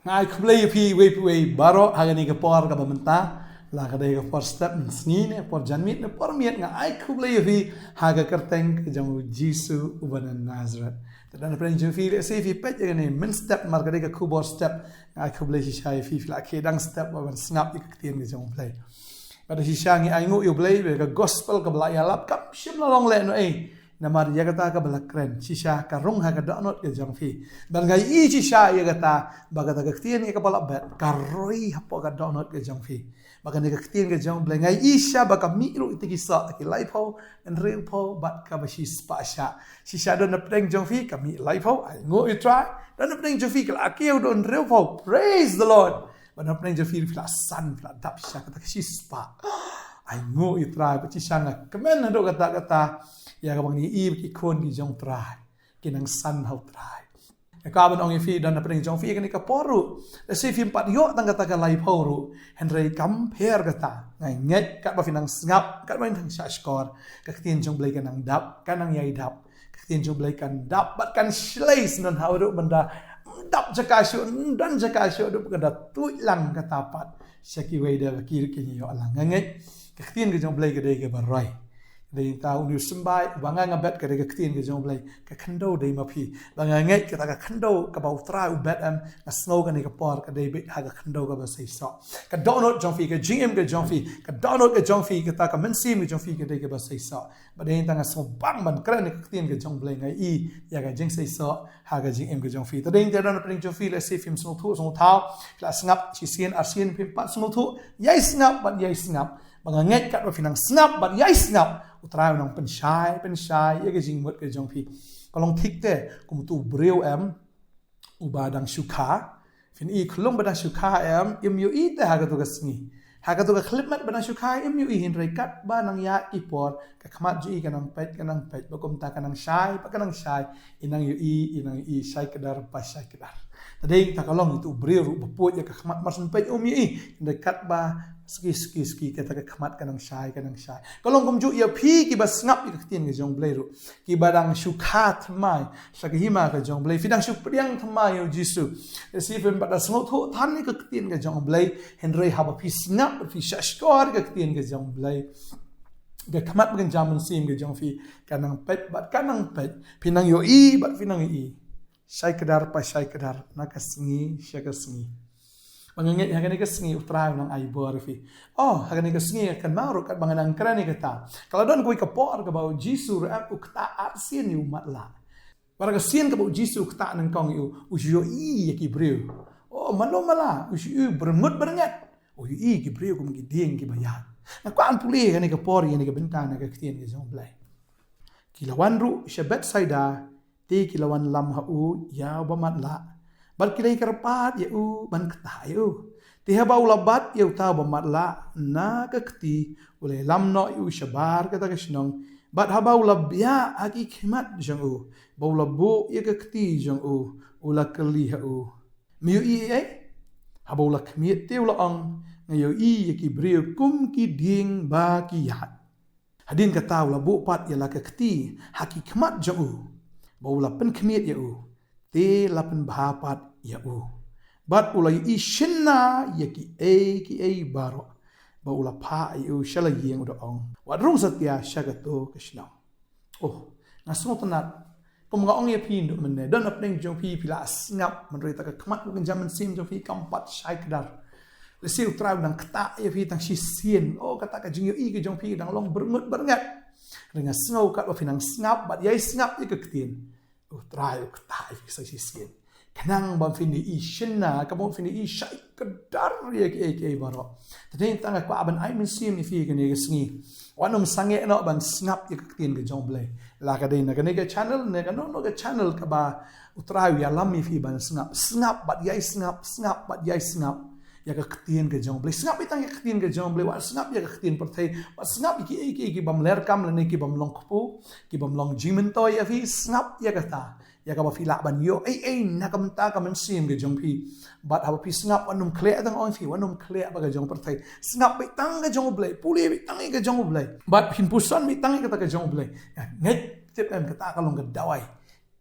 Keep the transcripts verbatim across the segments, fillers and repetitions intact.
Nga ai khublei ïa phi uwei pa uwei baroh ha kane ka por kaba mynta. La ka dei ka por step mynsngi ne por janmiet ne por miet, nga ai khublei ïa phi ha ka kyrteng ka jong u Jisu uba na Nazareth. Te don napdeng jong phi lehse phi peit ïa kane mynstep namar ka dei ka khubor step. Nga ai khublei shisha ïa phi, phi la khie dang step ban sngap ïa ka ktien ka jong u Blei. Bad shisha ngi ainguh ïa u Blei ba ka gospel kaba la ïalap kam shym la long lehnohei. Namar ïa kata kaba la kren shisha ka rung ha ka dohnud ka jong phi. Bad nga ïohi shisha ïa kata ba kata ka ktien ïa kaba la bet ka roi hapoh ka dohnud ka jong phi. Ba kane ka ktien ka jong u Blei nga ïohi shisha ba ka mih ruh ïa ki soh ki laiphew, hynriewphew bad kaba shispah shah. Shisha don napdeng jong phi ka mih laiphew, ainguh ïa u Trai. Don napdeng jong phi ka la kiew don hynriewphew. Praise the Lord. Bad napdeng jong phi phi la san, phi la dap shisha kata ka shispah. Ainguh ïa u Trai, bad shisha nga kmen haduh katta katta ïa kaba ngi ïohi ba ki khun ki jong u Trai ki nang san ha u Trai. Nga kwah ban ong ïa phi don napdeng jong phi kane ka por ruh, lehse phim pat ïoh tang kata ka laiphew ruh, hynrei kam pher kata. Nga ngeit katba phi nang sngap, katba phi nang shahshkor, ka ktien jong u Blei ka nang dap, ka nang ïai dap. Ka ktien jong u Blei kan dap bad kan shlei, sngewbha ruh ban da dap jaka shuh, don jaka shuh ruh ban da tuid lang kata pat sha kiwei de ba ki ruh kin ïoh lang. Nga ngeit ka ktien ka jong u Blei ka dei kaba roi. Dei ta u niu symbai ba nga nga bet ka dei ka ktien ka jong u Blei, ka khyndew dei ma phi. Ba nga ngeit kata ka khyndew kaba u Trai u bet em, nga sngew kane ka por ka dei beit ha ka khyndew kaba seisoh. Ka dohnud jong phi, ka jingim ka jong phi, ka dohnud ka jong phi, kata ka mynsiem ka jong phi ka dei kaba seisoh. Bad dei tang nga sngewbang ban kren ïa ka ktien ka jong u Blei, nga ïohi ïa ka jingseisoh ha ka jingim ka jong phi. Te dei tang don napdeng jong phi lehse phim sngewthuh sngewthaw, phi la sngap shisien arsien phim pat sngewthuh, ïai sngap bad ïai sngap. Ba nga ngeit katba phi nang sngap bad ïai sngap, u Trai u nang pynshai pynshai ïa ka jingmut ka jong phi. Ka long thik te kum utu u briew em uba dang shu kha. Phin i khlung ba dang shu kha em, im ïohi te ha katu ka sngi. Ha katu ka khyllipmat ba dang shu kha im ïohi, hynrei katba nang ïaid ki por ka khmat jong i ka nang peit, ka nang peit, bad kumta ka nang shai, bad ka nang shai, i nang ïohi, i nang ïohi, shai kdar pa shai kdar. Te dei ta ka long ïa utu u briew ruh ba pud ïa ka khmat mar shu peit um ïohi, hynrei katba suki suki suki kata ka khmat ka nang shai, ka nang shai. Ka long kumjuh ïa phi kiba sngap ïa ka ktien ka jong u Blei ruh. Kiba dang shu kha thymmai sha ka hima ka jong u Blei, phi dang shu pdiang thymmai ïa u Jisu. Lehse phim pat da sngewthuh than ïa ka ktien ka jong u Blei, hynrei haba phi sngap bad phi shahshkor ïa ka ktien ka jong u Blei, ka khmat ba kynja mynsiem ka jong phi ka nang peit bad ka nang peit, phi nang ïohi bad phi nang ïohi, shai kdar pa shai kdar, na ka sngi sha ka sngi. Ba nga ngeit ha kane ka sngi u Trai u nang ai bor ïa phi. Oh, ha kane ka sngi kan mut ruh katba nga nang kren ïa kata, ka la don kawei ka por kaba u Jisu ruh em u ktah arsien ïa u matlah. Para ka sien kaba u Jisu u ktah nyngkong ïa u, u shu ïohi ïa ki briew. Oh, mano mala u shu ïohi byrngut byrnget. U ïohi ïa ki briew kum ki dieng kiba ïaid. Nga kwah ban pule ïa kane ka por, ïa kane ka bynta na ka ktien ka jong u Blei. Ki la wan ruh sha Bethsaida, te ki la wanlam ha u ïa uba matlah. Bad ki la ïakyrpad ïa u ban ktah ïa u. Te haba u la bat ïa uta uba matlah na ka kti, u la ïalam noh ïa u shabar kata ka shnong. Bad haba u la biah ha ki khmat jong u, ba u la buh ïa ka kti jong u, u la kylli ha u, me ïohi ei ei? Haba u la khmied te u la ong, nga ïohi ïa ki briew kum ki dieng ba ki ïaid. Hadien kata u la buh pat ïa la ka kti ha ki khmat jong u, ba u la pynkhmied ïa u, te la pynbha pat ïa u. Bad u la ïohi shynna ïa kiei kiei baroh, ba u la phah ïa u sha la ïing, u da ong, wat rung satia sha kato ka shnong. Oh, nga sngewtynnat. Kum nga ong ïa phi, ndu mynne don napdeng jong phi, phi la sngap, mynrei ta ka khmat ka kynja mynsiem jong phi kam pat shai kdar. Lehse u Trai u nang ktah ïa phi tang shisien. Oh, kata ka jingïohi ka jong phi dang long byrngut byrnget. Hynrei nga sngew katba phi nang sngap bad ïai sngap ïa ka ktien, u Trai u ktah ïa phi sa shisien. Khnang ba phin ïohi shynna, ka mut phin ïohi shai kdar ïa kiei kiei baroh. Te dei tang nga kwah ban ai mynsiem ïa phi kane ka sngi. Wat nym sangeh noh ban sngap ïa ka ktien ka jong u Blei. La ka dei na kane ka channel ne kano kano ka channel kaba u Trai u ïalam ïa phi ban sngap. Sngap bad ïai sngap, sngap bad ïai sngap ïa ka ktien ka jong u Blei. Sngap beit tang ïa ka ktien ka jong u Blei, wat sngap ïa ka ktien pyrthei, wat sngap ïa kiei kiei ki bym leh kam lane ki bym long kpu, ki bym long jingmyntoi ïa phi, sngap ïa kata. Ïa kaba phi lah ban ïoh ei ei na ka bynta ka mynsiem ka jong phi. Bad haba phi sngap, wat nym khleh tang ong phi, wat nym khleh bad ka jong u pyrthei. Sngap beit tang ka jong u Blei, pule beit tang ïa ka jong u Blei. Bad phin puson beit tang ïa kata ka jong u Blei. Ngeit tip em, kata ka long ka dawai.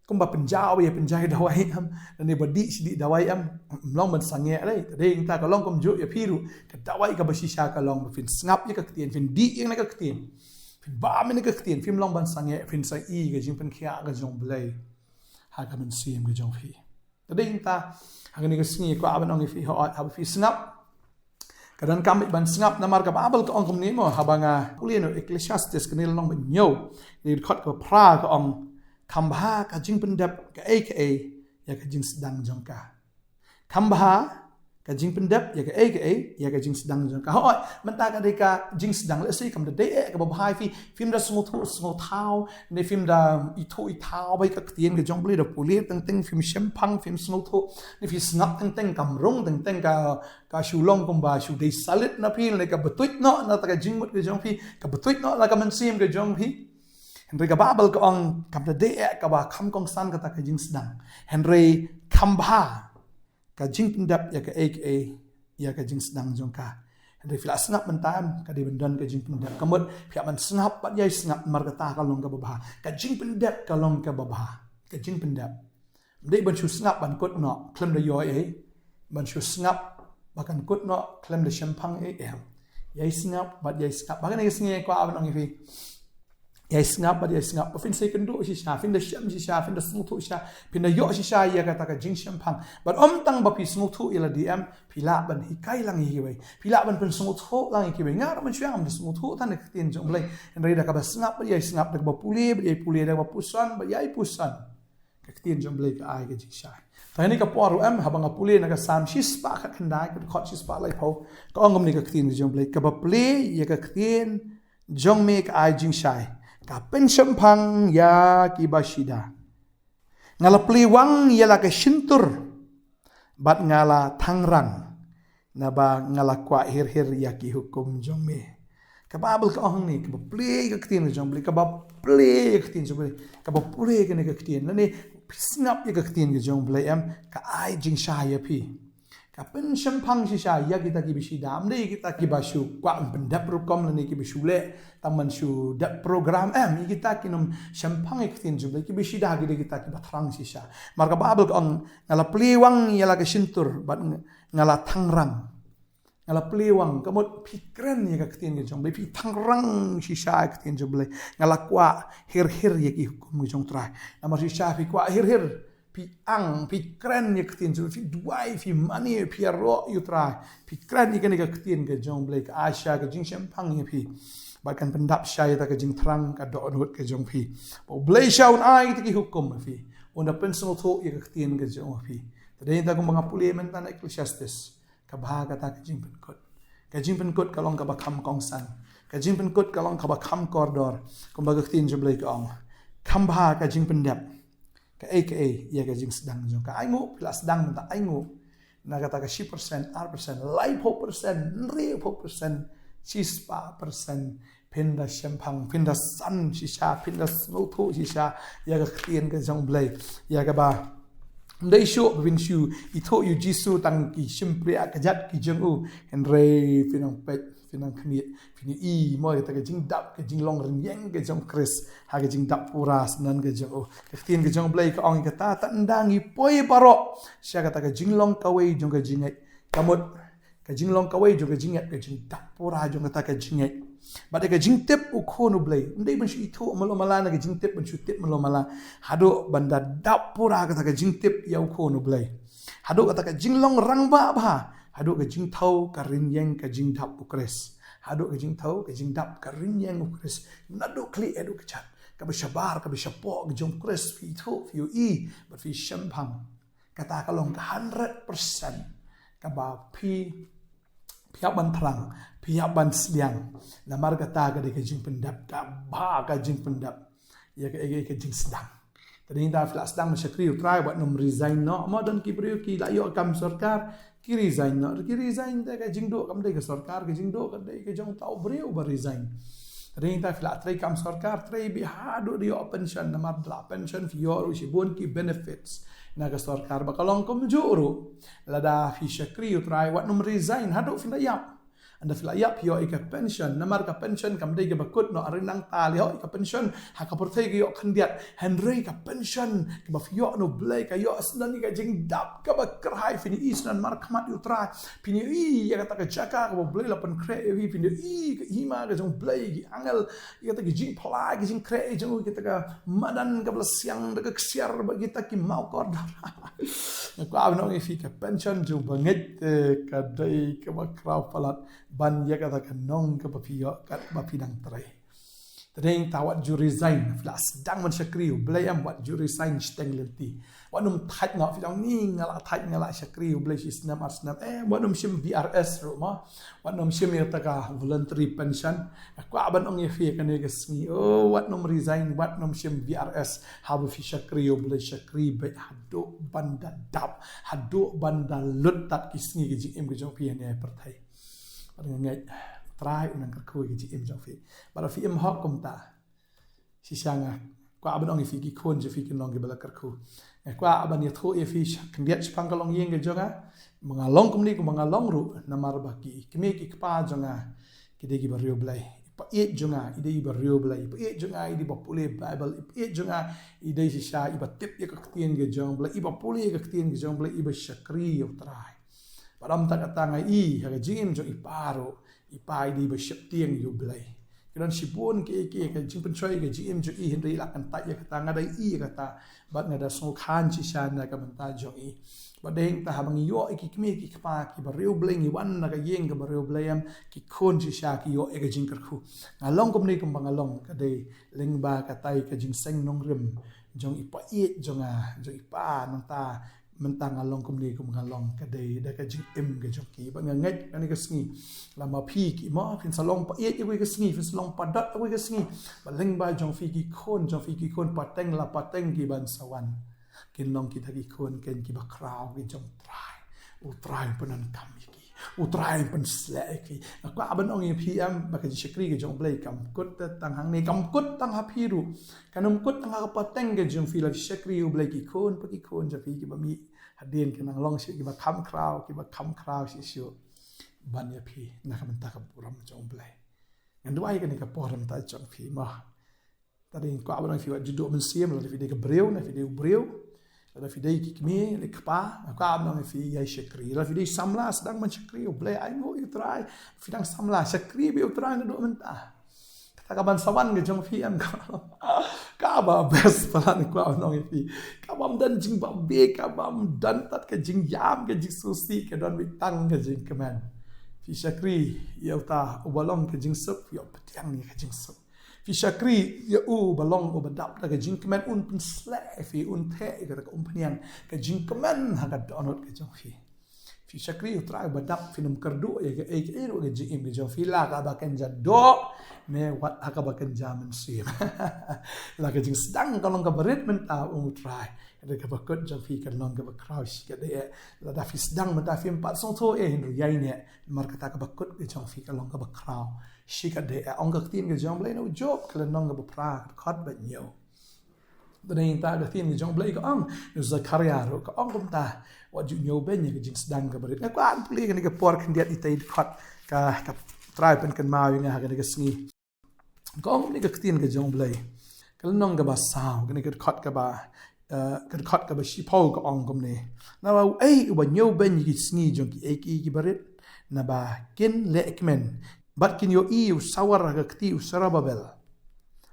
Kumba pynjaw ïa pynjaw ïa dawai em, lane ba dih shi dih dawai em, ym long ban sangeh lei. Te dei nangta ka long kumjuh ïa phi ruh, ka dawai kaba shisha ka long ba phin sngap ïa ka ktien, phin dih ïa ka ktien, phin bam ïa ka ktien, phim long ban sangeh, phin sa i ka jingpynkhiah ka jong U Blei ha ka mynsiem ka jong phi. Te dei nangta ha kane ka sngi kwah ban ong ïa phi, hooid, haba phi sngap, ka donkam beit ban sngap, namar ka Baibl ka ong kumne mo, haba nga pule na Ecclesiastes, kane lynnong ba hynñiew, dei dkhot kaba phra, ka ong, kham bha ka jingpyndep kaei kaei ïa ka jingsdang jong ka. Kham bha ka jingpyndep ïa kaei kaei ïa ka jingsdang jong ka. Hooid, mynta ka dei ka jingsdang, lehse kam da dei eh kaba bha ïa phi, phim da sngewthuh sngewthaw, ne phim da ithuh ithaw bha ïa ka ktien ka jong U Blei, da pule teng teng, phim shemphang, phim sngewthuh, ne phi sngap teng teng, kam rung teng teng, ka ka shu long kumba shu dei salit na phi, ne ka btuid noh na kata ka jingmut ka jong phi, ka btuid noh na ka mynsiem ka jong phi. Hynrei ka Baibl ka ong kam da dei eh kaba kham kongsan kata ka jingsdang. Hynrei kham bha ka jingpyndep ïa kaei kaei ïa ka jingsdang jong ka. Hynrei phi la sngap mynta em, ka dei ban don ka jingpyndep. Ka mut phi hap ban sngap bad ïai sngap, namar kata ka long kaba bha. Ka jingpyndep ka long kaba bha. Ka jingpyndep. Ym dei ban shu sngap ban kut noh khlem da ïoh ei. Ban shu sngap ba kan kut noh khlem da shemphang ei, em. Ïai sngap bad ïai sngap. Ba kane ka sngi kwah ban ong ïa phi, ïai sngap bad ïai sngap. Ba phin sa ïakynduh shisha, phin da shem shisha, phin da sngewthuh shisha, phin da ïoh shisha ïa kata ka jingshemphang. Bad ym tang ba phi sngewthuh ïa lade em, phi lah ban hikai lang ïa kiwei, phi lah ban pynsngewthuh lang ïa kiwei. Nga ruh mynshuwa ngam da sngewthuh tang ïa ka ktien jong U Blei. Hynrei da kaba sngap bad ïai sngap, da kaba pule bad ïai pule, da kaba puson bad ïai puson, ka ktien jong U Blei ka ai ka jingshai. Te ha kane ka por ruh em, haba nga pule na ka Salm shispah khatkhyndai, ka dkhot shispah laiphew, ka ong kumne ka ktien ka jong U Blei: Kaba plie ïa ka ktien jong me ka ai jingshai, ka pynshemphang ïa kiba shida. Nga la plie wang ïa la ka shyntur bad nga la thangrang, naba nga la kwah hir hir ïa ki hukum jong me. Ka Baibl ka ong hangne, kaba plie ïa ka ktien ka jong U Blei, kaba plie ïa ka ktien jong U Blei, kaba plie ïa kane ka ktien, lane phi sngap ïa ka ktien ka jong U Blei em, ka ai jingshai ïa phi, ka pynshemphang shisha ïa kita kiba shida. Ym dei kita kiba shu kwah pyndep rukom lane kiba shu leh tang ban shu dep program, em, ïa kita kim shemphang ïa ka ktien jong U Blei, kiba shida ki dei kita kiba thrang shisha. Namar ka Baibl ka ong, nga la plie wang ïa la ka shyntur bad nga, nga la thangrang. Nga la plie wang, ka mut phi kren ïa ka ktien ka jong U Blei, phi thangrang shisha ïa ka ktien jong U Blei. Nga la kwah hir hir ïa ki hukum ka jong U Trai. Namar shisha phi kwah hir hir, phi ang, phi kren ïa ka ktien jong U Blei, phi duwai, phi mane, phi ïaroh ïa U Trai, phi kren ïa kane ka ktien ka jong U Blei, ka ai shisha ka jingshemphang ïa phi. Bad kan pyndap shisha ïa kata ka jingthrang ka dohnud ka jong phi. Ba U Blei shisha un ai kita ki hukum ïa phi, un da pynsngewthuh ïa ka ktien ka jong U Blei ïa phi. Te dei nangta kumba nga pule mynta na Ecclesiastes, ka bha kata ka jingpynkut. Ka jingpynkut ka long kaba kham kongsan. Ka jingpynkut ka long kaba kham kordor. Kumba ka ktien jong U Blei ka ong, kham bha ka jingpyndep kaei kaei ïa ka jingsdang jong ka. Ainguh, phi la sdang mynta, ainguh. Na kata ka shi persen, ar persen, laiphew persen, hynriewphew persen, shispah persen, phin da shemphang, phin da san shisha, phin da sngewthuh shisha ïa ka ktien ka jong U Blei, ïa kaba ym dei shuh ba phin shu ithuh ïa U Jisu tang ki shympriah kjat ki jong u, hynrei phin nang peit, phin nang khmih, phin ïohi mo ïa kata ka jingdap, ka jinglong rynïeng ka jong U Khrist ha ka jingdap pura syndon ka jong u. Ka ktien ka jong U Blei ka ong, ïa kata, te ynda ngi poi baroh sha kata ka jinglong kawei jong ka jingngeit, ka mut ka jinglong kawei jong ka jingngeit, ka jingdap pura jong kata ka jingngeit, bad ïa ka jingtip U Khun U Blei. Ym dei ban shu ithuh malu mala, na ka jingtip ban shu tip malu mala, haduh ban da dap pura kata ka jingtip ïa U Khun U Blei, haduh kata ka jinglong rangbah bha, haduh ka jingthew ka rynïeng ka jingdap U Khrist, haduh ka jingthew ka jingdap ka rynïeng U Khrist, naduh khlieh haduh kjat, kaba shabar kaba shapoh ka jong U Khrist, phi ithuh, phi ïohi bad phi shemphang. Kata ka long ka hundred percent kaba phi, phi hap ban thrang, phi hap ban sdiang. Namar kata ka dei ka jingpyndep, ka bha ka jingpyndep ïa ka, ïa ka, ïa ka jingsdang. Te dei nangta phi la sdang ban shakri U Trai, wat nym resign noh. Mo don ki briew ki la ïoh kam sorkar, ki resign noh. Ki resign te ka jingduh kam dei ka sorkar, ka jingduh ka dei ka jong uta u briew ba resign. Te dei nangta phi la trei kam sorkar, trei beit haduh da ïoh pension, namar da la pension phi ïoh ruh shibun ki benefits na ka sorkar. Ba ka long kumjuh ruh, lada phi shakri U Trai, wat nym resign haduh phin da ïap. Ynda phi la ïap phi ïoh ïa ka pension, namar ka pension kam dei kaba kut noh, hynrei nangta lei ïoh ïa ka pension ha ka pyrthei ka ïoh khyndiat. Hynrei ka pension kaba phi ïoh na U Blei ka ïoh sdang ïa ka jingdap kaba kyrhai. Phin ïohi sdang markhmat ïa U Trai, phin ïohi ïa kata ka jaka kaba U Blei la pynkhreh ïa phi, phin ïohi ka hima ka jong U Blei, ki angel, ïa kata ki jingpyllait, ki jingkhreh jong U, kata ka madan kaba la siang da ka ksiar bad kita ki mawkordor. Nga kwah ban ong ïa phi, ka pension jong u bangeit te ka dei kaba khraw palat ban ïa kata ka nong kaba phi ïoh katba phi dang trei. Te dei ta wat ju resign, phi la sdang ban shakri U Blei em, wat ju resign shiteng lynti. Wat nym thait noh, phi dang ni nga la thait, nga la shakri U Blei shi snem ar snem. Eh, wat nym shim V R S ruh mo. Wat nym shim ïa kata ka voluntary pension. Nga kwah ban ong ïa phi kane ka sngi, oh, wat nym resign, wat nym shim V R S. Haba phi shakri U Blei, shakri beit haduh ban da dap, haduh ban da lut tad ki sngi ka jingim ka jong phi ha kane ka pyrthei. Bad nga ngeit U Trai un nang kyrkhu ïa ka jingim jong phi. Bad phi im hok kumta. Shisha nga kwah ban ong ïa phi, ki khun jong phi kin long kiba la kyrkhu. Nga kwah ban ïathuh ïa phi sha khyndiat shaphang ka longïing ka jong nga. Ba nga long kumne kumba nga long ruh namar ba ki kmie ki kpa jong nga ki dei kiba riewblei. I pa ïeit jong nga i dei iba riewblei. I pa ïeit jong nga i dei iba pule Baibl. I pa ïeit jong nga i dei shisha iba tip ïa ka ktien ka jong U Blei, iba pule ïa ka ktien ka jong U Blei, iba shakri ïa U Trai. Bad ym tang kata, nga i ha ka jingim jong i pa ruh, i pa i dei iba sheptieng ïa U Blei. Ki don shibun kiei kiei ka jingpynshoi ka jingim jong i, hynrei i la kyntait ïa kata, nga da i ïa kata. Bad nga da sngewkhan shisha na ka bynta jong i. Bad dei hangta haba ngi ïoh ïa ki kmie ki kpa kiba riewblei, ngi wan na ka ïing kaba riewblei em, ki khun shisha ki ïoh ïa ka jingkyrkhu. Nga long kumne kumba nga long ka dei lyngba katai ka jingseng nongrim jong i pa ïeit jong nga, jong i pa. Nangta mynta nga long kumne kumba nga long ka dei da ka jingim ka jong ki. Bad nga ngeit kane ka sngi lada ma phi ki ma phin sa long pa ïeit ïa kawei ka sngi, phin sa long pa dot ïa kawei ka sngi, bad lyngba jong phi ki khun jong phi, ki khun pateng la pateng kiban sa wan, kin long kita ki khun kin kiba khraw ki jong U Trai. U Trai un pyndonkam ïa ki. U Trai un pynsleh ïa ki. Nga kwah ban ong ïa phi em, ba ka jingshakri ka jong U Blei kam kut tang hangne, kam kut tang ha phi ruh. Kan ym kut tang ha ka pateng ka jong phi. Lada phi shakri U Blei, ki khun pa ki khun jong phi kiba mih hadien kin nang long shuh kiba kham khraw, kiba kham khraw shuh shuh ban ïa phi na ka bynta ka burom jong U Blei. Ngan duwai kane ka por mynta jong phi mo. Te dei nga kwah ban ong ïa phi, wat ju duh mynsiem, lada phi dei ka briew, lada phi dei u briew, lada phi dei ki kmie, lada ki kpa, nga kwah ban ong ïa phi, ïai shakri. Lada phi dei samla, sdang ban shakri, U Blei ainguh ïa U Trai. Phi dang samla, shakri beit ïa U Trai naduh mynta. Kata kaban sa wan ka jong phi em, kaba best palat, nga kwah ban ong ïa phi. Kabym don jingbabe, kabym don tad ka jingïam, ka jingsngewsih, ka don beit tang ka jingkmen. Phi shakri ïa uta uba long ka jingsuk, ïoh pdiang ïa ka jingsuk. Phi shakri ïa u ba long uba dap da ka jingkmen, un pynsleh ïa phi, un theh ïa kata ka umphniang ka jingkmen ha ka dohnud ka jong phi. Phi shakri ïa U Trai uba dap, phin ym kyrduh ïa kaei kaei ruh ka jingim ka jong phi, la kaba kynja doh ne wat ha kaba kynja mynsiem. La ka jingsdang ka long kaba rit mynta, ong U Trai, ka dei kaba kut jong phi kan long kaba khraw shikatdei eh. Lada phi sdang mynta phim pat sngewthuh eh, hynrei ïaineh, namar kata kaba kut ka jong phi ka long kaba khraw shikatdei eh. Ong ka ktien ka jong U Blei na u Job, ka lynnong kaba phra, ka dkhot ba hynñiew. Te dei hangta ka ktien ka jong U Blei ka ong, na u Zakaria ruh ka ong kumta, wat ju ñiewbeiñ ïa ka jingsdang kaba rit. Nga kwah ban pule kane ka por khyndiat, itei i dkhot ka, ka Trai pynkynmaw ïa nga ha kane ka sngi. Ka ong kumne ka ktien ka jong U Blei. Ka lynnong kaba saw, kane ka dkhot kaba, eh, ka dkhot kaba shiphew ka ong kumne. Naba uei uba ñiewbeiñ ïa ki sngi jong kiei kiei kiba rit? Naba kin lehkmen, bad kin ïohi u sawar ha ka kti u Serubabel.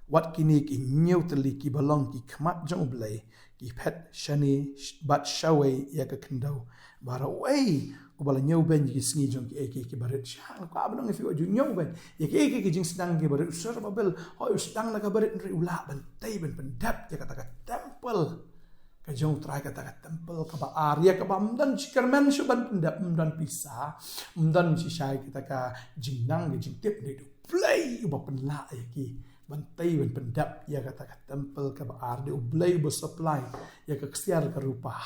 Wat kine ki hynñiew tylli kiba long ki khmat jong U Blei, ki phet shane bad shawei ïa ka khyndew baroh. Uei uba la ñiewbeiñ ïa ki sngi jong kiei kiei kiba rit? Shisha nga kwah ban ong ïa phi, wat ju ñiewbeiñ ïa kiei kiei ki jingsdang kiba rit. U Serubabel, hooid, u sdang da kaba rit, hynrei u lah ban tei ban pyndep ïa kata ka templ ka jong U Trai, kata ka templ kaba ar, ïa kaba ym don shi kyrmen shuh ban pyndep, ym don pisa, ym don shisha ïa kata ka jingnang ka jingtip, hynrei dei U Blei uba pynlah ïa ki ban tei ban pyndep ïa kata ka templ kaba ar. Dei U Blei uba supply ïa ka ksiar ka rupa.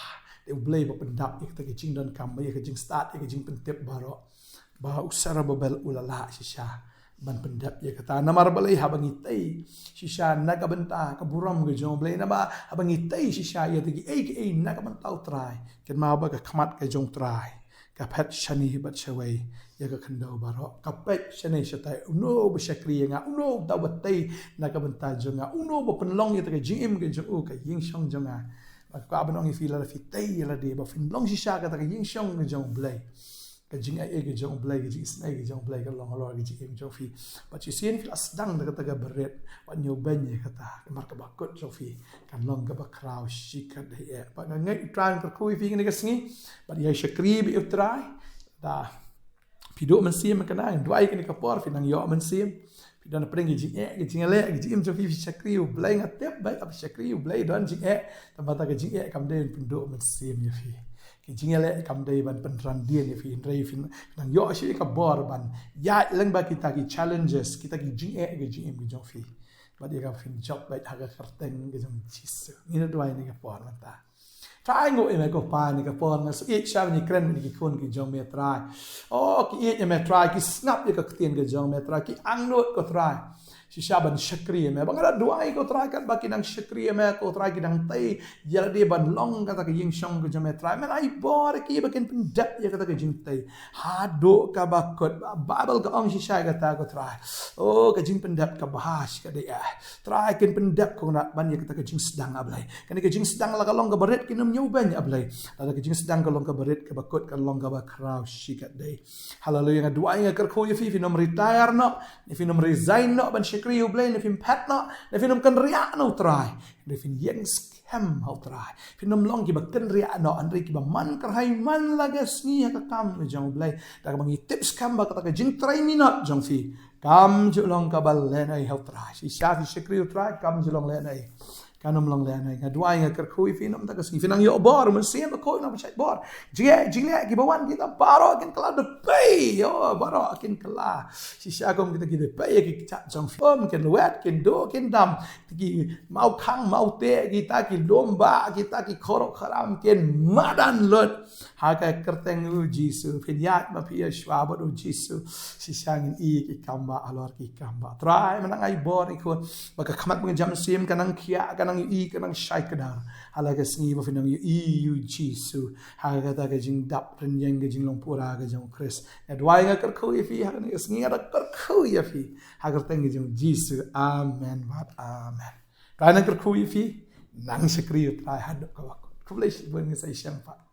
Dei U Blei uba pyndap ïa kata ka jingdonkam, ïa ka jingstad, ïa ka jingpyntip baroh, ba u Serubabel u la lah shisha ban pyndep ïa kata. Namar balei? Haba ngi tei shisha na ka bynta ka burom ka jong U Blei, naba haba ngi tei shisha ïa kata kiei kiei na ka bynta U Trai, kynmaw ba ka khmat ka jong U Trai ka phet shane bad shawei ïa ka khyndew baroh. Ka phet shane shatai, uno ba shakri ïa nga, uno da ba tei na ka bynta jong nga, uno ba pynlong ïa ka jingim ka jong u ka ïingshong jong nga. Bad ka ban ong ïa phi, lada phi tei ïa lade ba phin long shisha kata ka ïingshong ka jong u Blei, ka jingaiei ka jong u Blei, ka jingisynei ka jong u Blei kan long halor ka jingim jong phi. Bad shisien phi la sdang da kata ka barit, bad ñiewbeiñ ïa kata, namar kaba kut jong phi kan long kaba khraw shikatdei eh. Bad nga ngeit u Trai un kyrkhu ïa phi kane ka sngi, bad ïa shakri bad ïa u Trai. Da phi duh mynsiem, kane nga duwai kane ka por phi nang ïoh mynsiem. Phi don pdeng ki jingeh, ki jingeh, ki jingim jong phi, phi shakri u Blei, nga tip ba phi shakri u Blei, don jingeh, tang ba kata ka jingeh kam dei ban pynduh mynsiem ïa phi. Ki jingeh kam dei ban pynran dien ïa phi, hynrei phi nang ïoh shuh ka bor ban ïaid lyngba kita ki challenges, kita ki jingeh, ki jingim ki jong phi. Bad ïa ka phin jop beit ha ka kyrteng ka jong Jisu. Ngin ïa duwai kane ka por mynta. Trai, nguh ïa me ko Pa, kane ka por nga shu ïeit sha ban ïakren bad ki khun ki jong me Trai. Oh, ki ïeit ïa me Trai, ki sngap ïa ka ktien ka jong me Trai, ki angnud ko Trai. Shisha ban shakri ïa me. Ba nga da duwai ko Trai, katba ki nang shakri ïa me ko Trai, ki nang tei ïa lade ban long kata ka ïingshong ka jong me Trai. Men ai bor ïa ki ba kin pyndep ïa kata ka jingtei haduh kaba kut. Ba Baibl ka ong shisha ïa kata ko Trai. Oh, ka jingpyndep kaba bha shikatdei eh. Trai, kin pyndep ko Trai ban ïa kata ka jingsdang, A Blei. Kane ka jingsdang lada ka long kaba rit, kin ym ñiewbeiñ, A Blei. Lada ka jingsdang ka long kaba rit, kaba kut, ka long kaba khraw shikatdei. Haleluia, nga duwai, nga kyrkhu ïa phi, phin ym retire noh, ne phin ym resign noh ban shakri ïa u Blei, ne phin phet noh, ne phin ym kynriah noh Trai. Ne phin ïeng skhem ha u Trai. Phin ym long kiba kynriah noh, hynrei kiba man kyrhai man la ka sngi ha ka kam ka jong u Blei. Da kaba ngi tip skhem ba kata ka jingtrei minot jong phi kam ju long kaba lehnoh ha u Trai. Shisha phi shakri ïa u Trai, kam ju long lehnoh. Kan ym long lehnoh. Nga duwai, nga kyrkhu ïa phi, namar kata ka sngi phin nang ïoh bor, Mynsiem Bakhuid un nang pynshait bor. Jingeh, jingleh kiba wan kita baroh kin kylla da pei. Ïo, baroh kin kylla. Shisha kum kita ki da pei ïa ki kjat jong phi. Ym kin lwet, kin duh, kin dam. Ki mawkhang mawteh, kita ki lum bah, kita ki khyrdop khyrang kin madan lut. Ha ka kyrteng u Jisu, phin ïaid ma phi ïa shuwa bad u Jisu. Shisha ngin ïohi ki kambah halor ki kambah. Trai, men nang ai bor ïa ki khun. Ba ka khmat ba ngi jam mynsiem ka nang khiah, ka nang ïohi, ka nang shai kdar. Ha la ka sngi ba phin nang ïohi ïa u Jisu. Ha kata ka jingdap rynïeng ka jinglong pura ka jong u Khrist. Nga duwai, nga kyrkhu ïa phi ha kane ka sngi, nga da kyrkhu ïa phi ha ka kyrteng ka jong u Jisu. Amen bad amen. Trai nang kyrkhu ïa phi, nang shakri ïa u Trai haduh kaba kut. Khublei shibun, ngin sa ïashem pat.